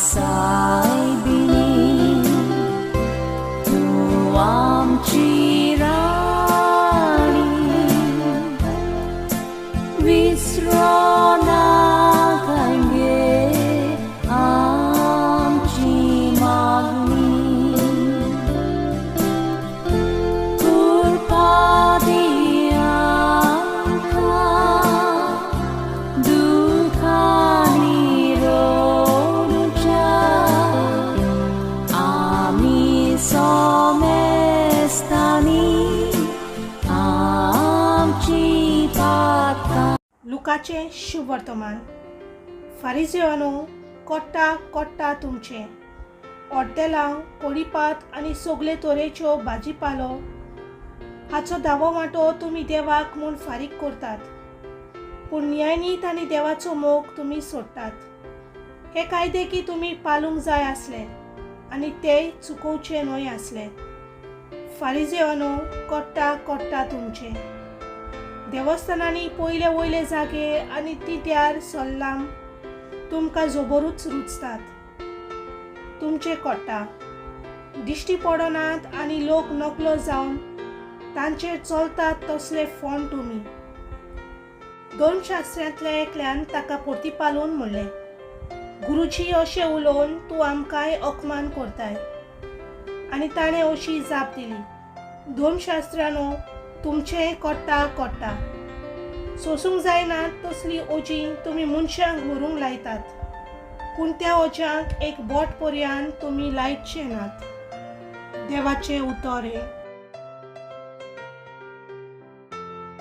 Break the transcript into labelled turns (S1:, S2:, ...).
S1: सायबिणी, तूं आमची राणी, विसरो नाका गे आमची मागणी, कृपा दी आमकां दुखांनी रडुच्या, आमी सोमेस्तांनी आमची पातकां.
S2: लुकाचें शुभवर्तमान. फारिजेवानो, कोट्टा कोट्टा तुमचें. ऑड्डेलां, कोडीपात आनी सगळे तरेच्यो भाजीपालो हाचो धावो वांटो तुमी देवाक म्हूण फारीक करतात, पूण न्यायनीत आनी देवाचो मोग तुमी सोडटात. हे कायदे की तुमी पालूंक जाय आसले आनी तेय चुकोवचे न्हय आसले. फारिजेवानो, कोट्टा कोट्टा तुमचें. देवस्थानांनी पयले वयले जागे आनी तिट्यार सल्लाम तुमकां जबरूच रुचतात. तुमचे कोट्टा. दिश्टी पडनात आनी लोक नकलो जावन तांचेर चलतात तसले फोंड तुमी. धर्मशास्त्रांतल्या एकल्यान ताका परतीपालून म्हणलें, गुरुजी, अशें उलोवन तूं आमकांय अपमान करताय. आनी ताणें अशी जाप दिली, धर्मशास्त्रानो, तुमचें कोट्टा कोट्टा. सोसूंक जायना तसली ओजीं तुमी मनशांक व्हरूंक लायतात, पूण त्या ओज्यांक एक बोट पर्यंत तुमी लायचे नात. देवाचें उतर हें.